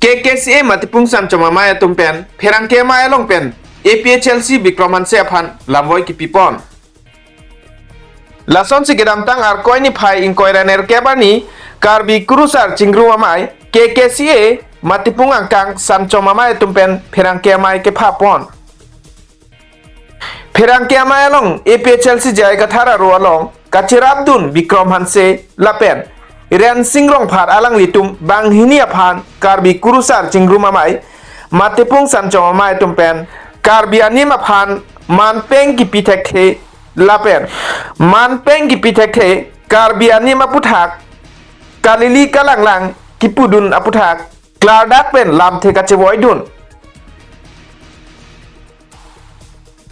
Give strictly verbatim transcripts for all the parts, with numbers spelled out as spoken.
K K C A Matipung Sanchom Amei atum pen pherangke amei along pen A P H L C Bikram Hanse aphan lamvoi kipipon. Lasonsi kedamtang Arkoi niphai ingkoi ra nerkep arni Karbi Kurusar Chingrum Amei K K C A Matipung angkang Sanchom Amei atum pen pherangke amei kephapon. Pherangke amei along A P H L C J I Kathar aro along kachirapdun Bikram Hanse lapen Rensing Rongphar alanglitum banghini aphan Karbi Kurusar Chingrum Amei Matipung Sanchom Amei atum pen Karbi anim aphan manpeng kipi thekthe lapen manpeng kipi thekthe Karbi anim aputhak kalili kalanglang kipudun aputhak klardak pen lamthe kachevoidun.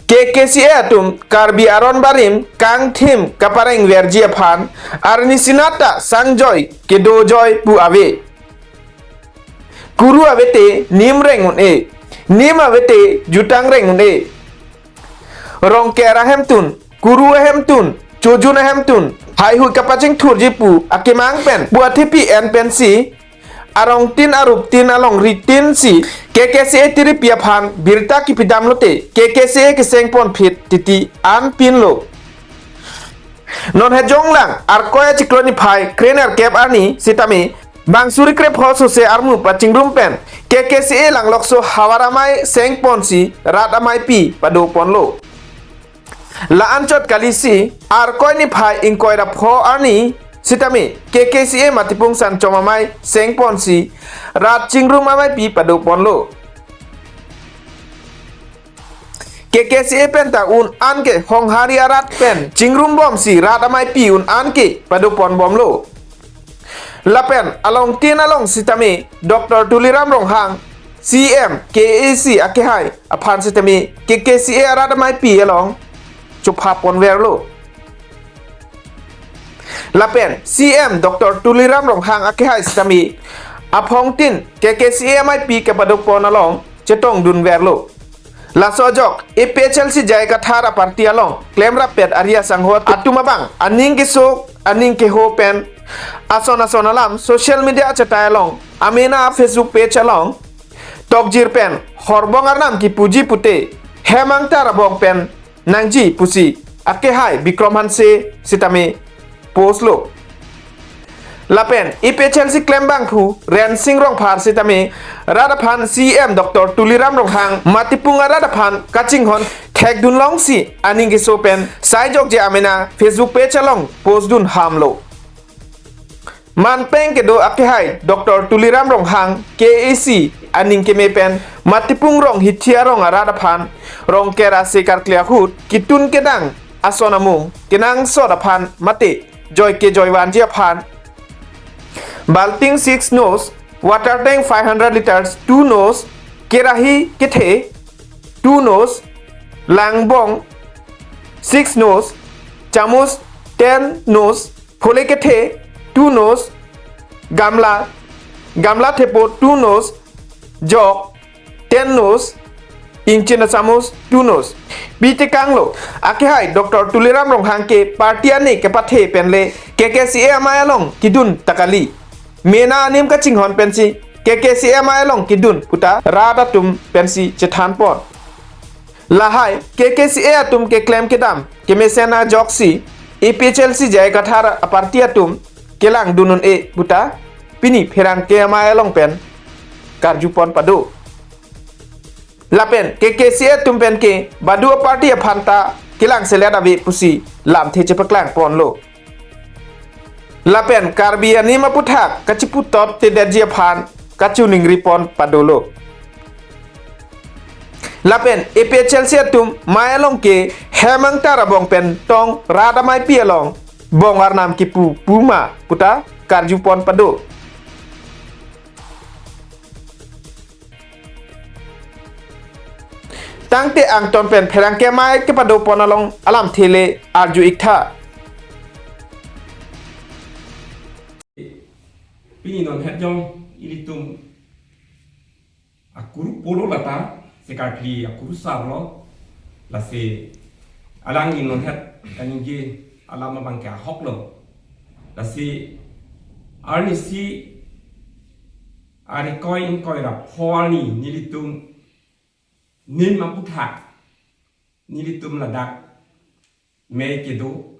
K K C A atum Karbi aron barim kangthim kapareng verji aphan arni sinat ta sangjoi kedojoi pu ave. Kuru avete nim reng un-e, nim avete jutang reng un-e. Rongker ahemtun, kuru ahemtun, chojun ahemtun haihui kapachingthurji pu akemang pen pu athepi en pensi arongtin aruptin alongritin si K K C A tiripi aphan birta kipidam lote K K C A kesengpon phit titi an pinlo. Non hejonglang Arkoi achiklo niphai kre nerkep arni sitame bang suri krepho sose armu pachingrum pen K K C A langlokso havar amei sengponsi rat ameipi padoponlo. La-anchot kalisi Arkoi niphai ingkoi ra pho arni sitame K K C A Matipung Sanchom Amei sengponsi rat Chingrum Ameipi padoponlo. K K C A pen ta un-an ke Honghari arat pen chingrumbomsi rat ameipi un-an ke padoponbomlo. Lapen alongtin along sitame Doctor Tuliram Ronghang, C M, K A C akehai aphan sitame K K C A arat ameipi along chophaponverlo. Lapen C M Doctor Tuliram Ronghang akehai sitame aphongtin K K C A ameipi kepadopon along chetongdunverlo. Laso ajok A P H L C J I Kathar aparty along klemrappet ari asangho atum abang aning keso aning keho pen ason ason alam social media achetai along amena Facebook page along tokjir pen horbong arnam kipuji pute hem angtar abong pen nangji pusi akehai Bikram Hanse sitame postlo. Lapen A P H L C klembangphu Rensing Rongphar sitame rat aphan C M Doctor Tuliram Ronghang Matipung arat aphan kachinghon thekdunlongsi aning keso pen saijokje amena Facebook page along postdun hamlo. Manpeng kedo akehai Doctor Tuliram Ronghang K A C aning keme pen Matipung rong hithi arong arat aphan rongker ase karkli ahut kitun kedang ason amung kenangsot aphan mate joi kejoi vanji aphan balting six nos, water tank five hundred liters two nos, kerahi kethe two nos, langbong six nos, chamus ten nos, phole kethe two nos, gamla gamla thepo two nos, jok ten nos, ingchin achamus two nos pitekanglo. Akehai Doctor Tuliram Ronghang ke party ane kepathe penle K K C A amei along kidun ta kali. Mena anim kachinghon pensi K K C A amei along kidun puta rat atum pensi chethanpon. Lahai K K C A atum keklem kedam kemesen ajoksi A P H L C J I Kathar aparty atum kelangdun un-e puta pini pherangke amei along pen karjupon pado. Lapen K K C A atum pen ke badu aparty aphan ta kelangselet ave pusi lamthe chepaklangponlo. Lapen Karbi anim aputhak kachiputop tedetji aphan kachiningri pon padolo. Lapen A P H L C atum amei along ke hem angtar abong pen tong rat ameipi along bong arnam kipu puma puta karjupon pado. Tangte angton pen pherangke amei kepadopon along alamthe le arju iktha. Pini non het jong ilitum akuru polo lata sekarkli akuru sarlo lasi alang inon het kaningje alam abang ke ahoklo lasi arnisi Arikoi ingkoi ra pho arni nelitum nim aputhak nelitum ladak mei kedo.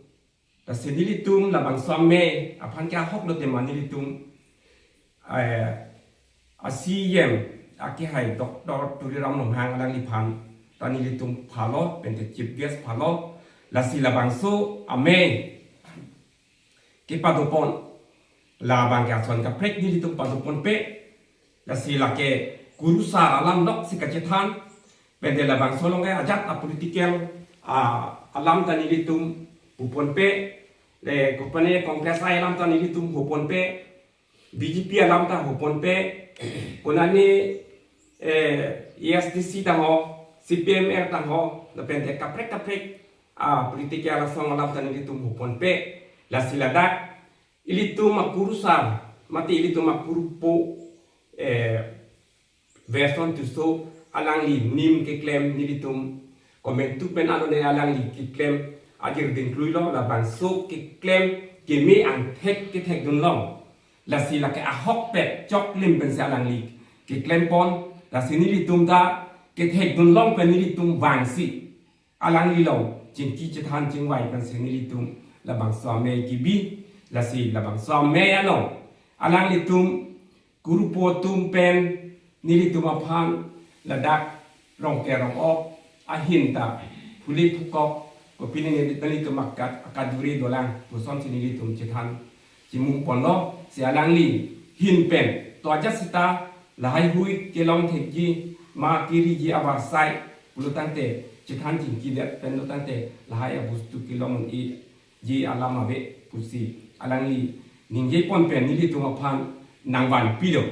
Lasi nelitum labangso amei aphan ke ahok lo tema nelitum, eh, a C E M akehai Doctor Tuliram Ronghang alangliphan ta nelitum phalo, pente chief guest phalo. Lasi labangso amei kepadopon, labang ke ason kaprek nelitum padoponpe. Lasi lake kurusar alam lok si kachethan, pente labangso along ke ajat a political, ah, alam ta nelitum puponpe, le kopane Congress ai alam ta nelitum puponpe, B J P alam ta puponpe, konani, eh, A S D C ta ho, C P M L ta ho, lapen te kaprek kaprek, ah, political asong alam ta nelitum puponpe. Lasi ladak ilitum akurusar, mate ilitum akurupo, eh, Veson Tisso alangli nim keklem nelitum komantu pen alone alangli keklem adir dingklui lo, labangso keklem keme angthek kethekdun long. Lasi lake ahokpet choklim pensi alangli keklempon. Lasi nelitum ta kethekdun long pen nelitum vangsi alangli along chingki chethan chingvai pensi nelitum labangso amei kebi. Lasi labangso amei along alanglitum kurupo atum pen nelitum aphan ladak rongker rong-ok ahin ta phule phukok, kopine neli, nelitum akat akadure dolang pusonsi nelitum chethan chimung ponlo. Si alangli ahin pen to ajat sita lahai hui kelong thekji ma keriji avarsai pulo tangte, chethan chingkidet pen lo tangte lahai abostu kelong un-eji alam ave pusi alangli ningjepon pen nelitum aphan nangvanpi lo.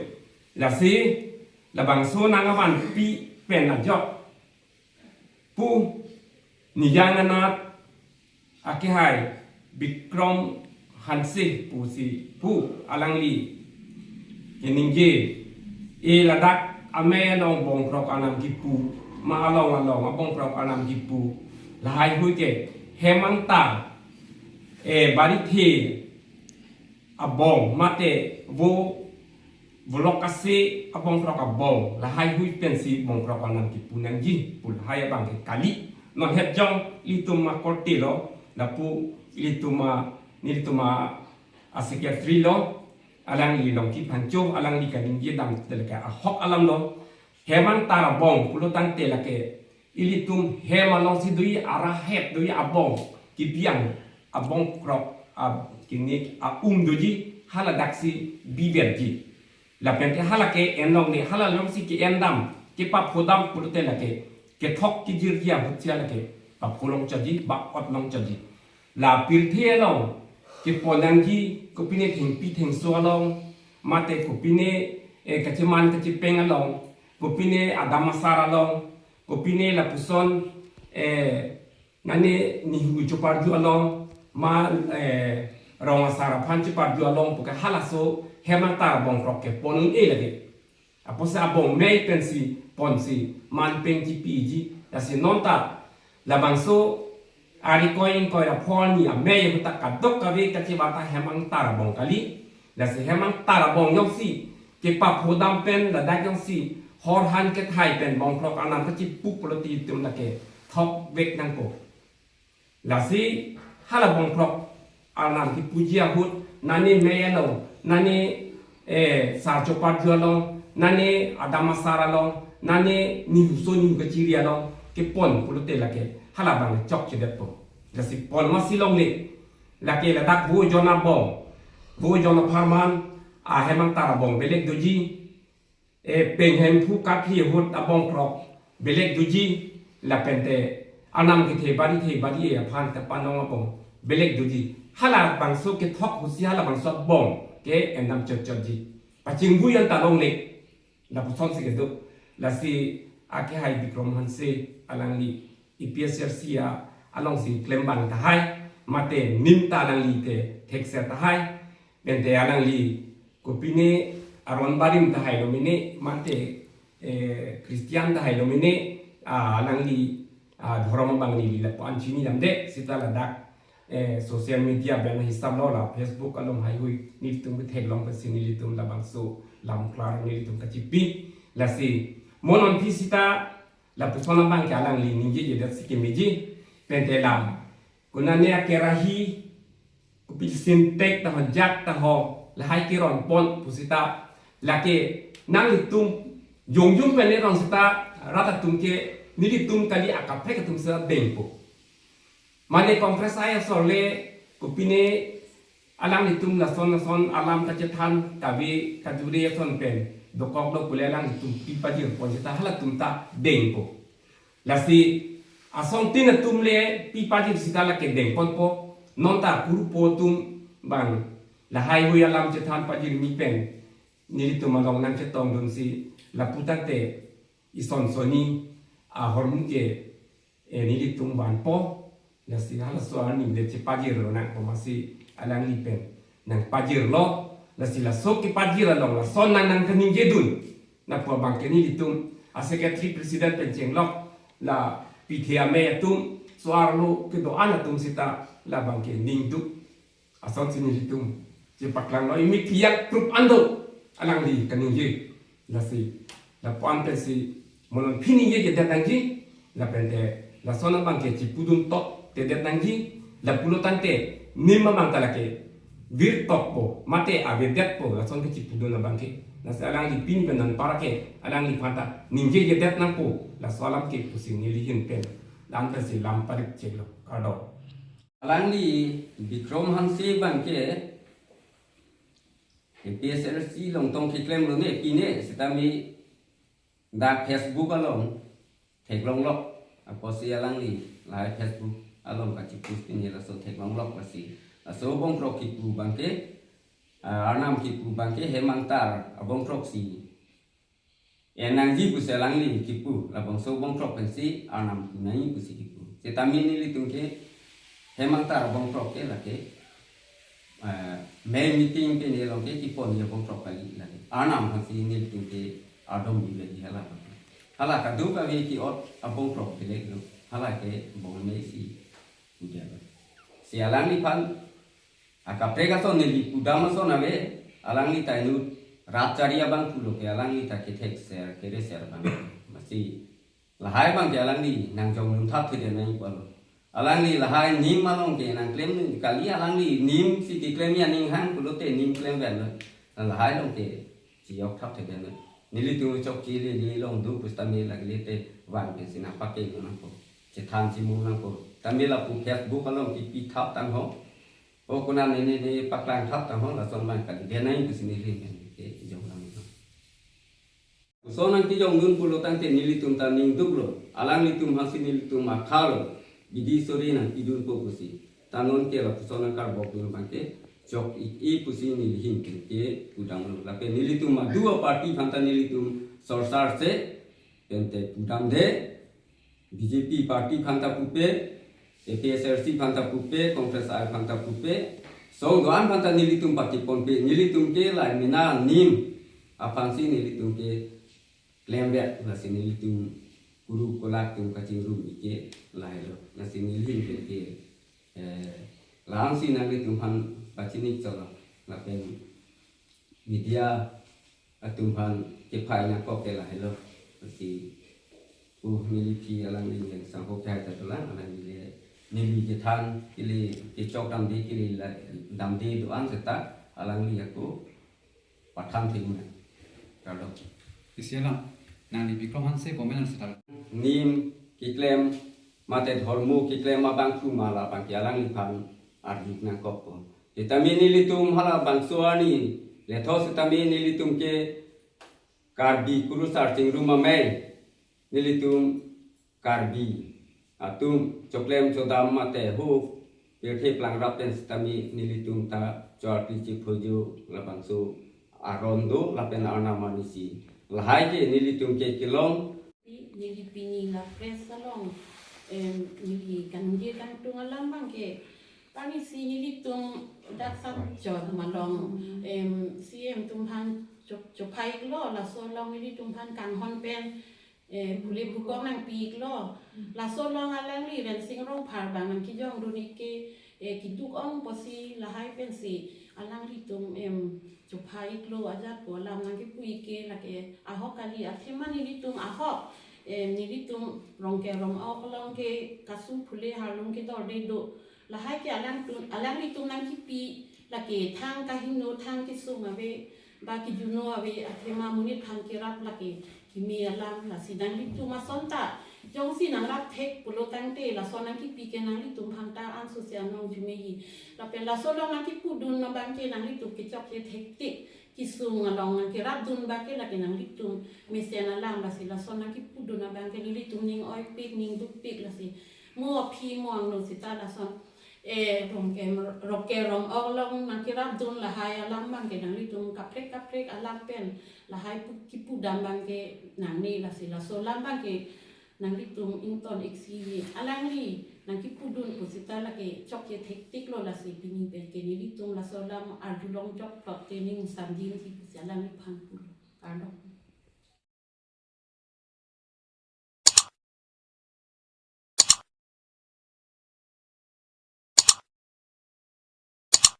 Lasi labangso nangvanpi pen ajok pu niyang anat akehai Bikram Hanse pusi pu alangli keningje, e ladak amei along bongkrok anam kipu, ma along along abongkrok anam kipu, lahai hui ke hem angtar, e barithe abong mate vo volok kase abongkrok abong, lahai hui pensi bongkrok anam kipu nangji pu lahai abang ke kali. Non het jong ilitum akorte lo, lapu ilitum a, nelitum a, a secretary lo, alangli Longki Phangcho, alangli kaningje dam te lake ahok alam lo. Hem angtar abong pulo tangte lake ilitum hem alongsi doji, ara het doji abong, kipi ang abongkrok, a, kini a-um doji, haladaksi biverji. Lapen te halake en longle, hala alongsi ke-en dam, kepapho dam pulote lake kethok kejirji ahutsi lake papho longchotji, ba-ot longchotji. La pirthe along kepon nangji, kopine thengpi thengso along, mate kopine, eh, kacheman kachepeng along, kopine adam asar along, kopine lapuson, eh, nane nihu choparju along, ma, eh, rong asar aphan choparju along, puke halaso hem angtar abongkrok kepon un-e lake. Apotsi abong mei pensi ponsi man peng chipiji. Lasi non ta labangso arikoi ingkoi ra pho arni amei ahut ta kadokave kachebar ta hem angtar abong kali. Lasi hem angtar abong jongsi kepapho dam pen ladak jongsi horhan kethai pen bongkrok anam kachipu pulote itum lake thokvek nangpo. Lasi hala bongkrok anam kipuji ahut, nane mei along, nane, eh, sar choparju along, nane adam asar along, nane nihuso nihu kachiri along kepon pulote lake hala abang chokchedetpo. Lasi pon masi longle, lake ladak vo jon abong, vo jon apharman ahem angtar abong belek doji, e peng hemphu kaphli ahut abongkrok belek doji, lapen te anam kethe barithe bari-e aphan ta panong abong belek doji. Hala bangso kethok ahutsi hala bangso abong ke-en dam chotchotji. Pachingvui anta longle, lapusonsi kedo. Lasi akehai Bikram Hanse alangli A P H L C a alongsi klembang tahai, mate nim ta alangli te thekser tahai, pente alangli kopine aron barim tahai lo mene, mate, eh, Christian tahai lo mene, ah, alangli, ah, dhorom abang neli lapu-an chini damde, seta ladak eh, social media pen hisap lo, la Facebook along haihui nelitum ketheklong pensi nelitum labangso lam klar nelitum kachipi. Lasi mo non phi sita lapuson abang ke alangli ningjejedet si kemeji, pente lam konane akerahi, kopi Sintex ta ho, jug ta ho, lahai keronpon pu sita, lake nanglitum jongjung pen le rong sita, rat atum ke nelitum kali, akaprek atum sita dengpo. Mane Congress ai asor le, kopine alanglitum lason lason alam kachethan, kave kajuri ason pen dokoklo pule alanglitum pi pajirpon sita halatum ta dengpo. Lasi asongtin atum le pi pajir sita lake dengponpo. Non ta kurupo atum bang lahaihui alam chethan pajirmi pen nelitum along nangchetongdunsi, lapu tangte ison soni ahormu ke, eh, nelitum vanpo. Lasi halaso arni le chepajirlo nangpo, masi alangli pen nangpajirlo. Lasi laso kepajir along lason nang nangkaningjedun. Lapu abang ke nelitum a secretary president pen chenglok, la pithe amei atum, so-arlo kedo-an atum sita labang ke ningduk asonsi nelitum chepaklanglo, imi tiyak prup ando alangli kaningje. Lasi lapu-an pensi mo non phi ningjejedet nangji, lapente lason abang ke chipudun toktedet nangji. Lapulo tangte NEEM abang ta lake virtokpo mate avedetpo, lason ke chipudun abang ke. Lasi alangli pini pen anpar ke alangliphan ta ningjejedet nangpo, laso alam ke pusi neli ahin pen la-an pensi lam parik cheklo, kardom. Alangli Bikram Hanse abang ke A P H L C along tong keklemlo ne pine, sitame dak Facebook along theklonglok, apotsi alangli lahai Facebook along kachipost pine laso theklonglok. Lasi laso abongkrok kipu abang ke, ah, arnam kipu abang ke Hem Angtar abongkrok si en nangji pusi alangli kipu, labangso abongkrok pensi arnam pu nangji pusi kipu. Sitame nelitum ke Hem Angtar abongkrok ke lake, eh, mei meeting pine along ke kipon abongkrok kali lake. Arnam aphansi nelitum ke ardom bibe di hala. Hala kadokave ke-ot abongkrok bilek lo. Hala ke bong mei si udia lo. Si alangliphan akaprek ason neli pudam ason ave, alangli ta inut rat chari abang pulo ke alangli ta kethek ser, kere ser abang. Masi lahai abang ke alangli nangjong nunthap thede nangji pulo. Alangli lahai NEEM along ke nangklem kali, alangli NEEM si keklem ya ning hang pulote NEEM klemvelo. Lahai along ke chiyok thap thede nang. Nelitum chokche lele along do pusitame lagile te van pensi nangpakeng nangpo. Chethan chimu nangpo. Tame lapu Facebook along kipi thap tangho. O konane ne paklang thap tangho, lason abang kali. Dia nai pusi neli pen ke jong lang. Lason nangkejongdun pulo tangte nelitum ta ningduklo. Alanglitum aphansi nelitum akhalo. Bidi sori nangpidunpo pusi. Ta non ke lapuson nangkarbokdun abang ke chok-ik-e pusi neli ahin pen ke pudamlo. Lapen nelitum adu aparty aphan ta nelitum sorsar se pente pudamde. B J P party aphan ta pupe, A P H L C aphan ta pupe, Congress I aphan ta pupe, song do-an aphan ta nelitum patiponpe, nelitum ke lahai mena NEEM aphansi nelitum ke klemvek, lasi nelitum kuru kolak atum kachingrum ik-e lahailo, lasi neli ahin pen ke, eh, la-ansi nanglitum aphan pachini cholo, lapen media atum aphan kephai nangkok ke lahailo. Lasi, uh, neli aphi alangli ning sangho kehai ta dolang, alangli le neli kethan, kele kechok damde, kele la damde do-an seta, alangli ako pathan thengna. Kardom. Isi alam, nangli Bikram Hanse comment seta. NEEM keklem, mate dhormo keklem abangphu ma labang ke alangliphan arju nangkokpo. Sitame nelitum halabangso arni letho sitame nelitum ke Karbi kurusar chingrum amei, nelitum Karbi atum choklem chodam mate ho pirthe plangrap pen sitame nelitum ta chorpi chiphojo labangso aron do lapen arnam arnisi. Lahai ke nelitum ke kelong. Neli pini la press along, em, neli kaningje kangtung alam abang ke, kami si nelitum dak san chot malong, em, C M atum aphan chop-, chophai-iklo, laso along nelitum aphan kanghon pen, eh, pule pukok nangpi-iklo, laso along alangli Rensing Rongphar abang nangkejongdun ik ke, eh, keduk ong pusi lahai pensi alanglitum em chupha iklo ajat pu alam nangkipu ik ke lake ahok kali, athema nelitum ahok em nelitum Rongker Rong-ok along ke kasu phule harlung kedorde do. Lahai ke alangtum, alanglitum nangkipi lake thang kahingno thang kesung ave, ba kejuno ave, athema monit aphan kerap lake keme alam. Lasi nanglitum asonta jongsi nangrap thek pulo tangte lason nangkipi ke nanglitum aphan ta ansusi anong jumeji. Lapen laso along nangkipudun abang ke nanglitum kechokche thektik, kesung along nangkerapdun abang ke lake nanglitum mesen alam. Lasi lason nangkipudun abang ke nelitum ning oipik, ning dukpik. Lasi mo aphi mo angno sita lason eh Rongker, Rongker Rong-ok along nangkerapdun lahai alam abang ke nanglitum kaprek kaprek alam pen lahai pu, kipudam abang ke nangne. Lasi laso alam abang ke nanglitum ington iksi, alangli nangkipudun pusita lake chokche thektiklo. Lasi pini pen ke nelitum laso alam arjulong jokplot te ning samjinsi pusi alangliphan pulo. Kardom.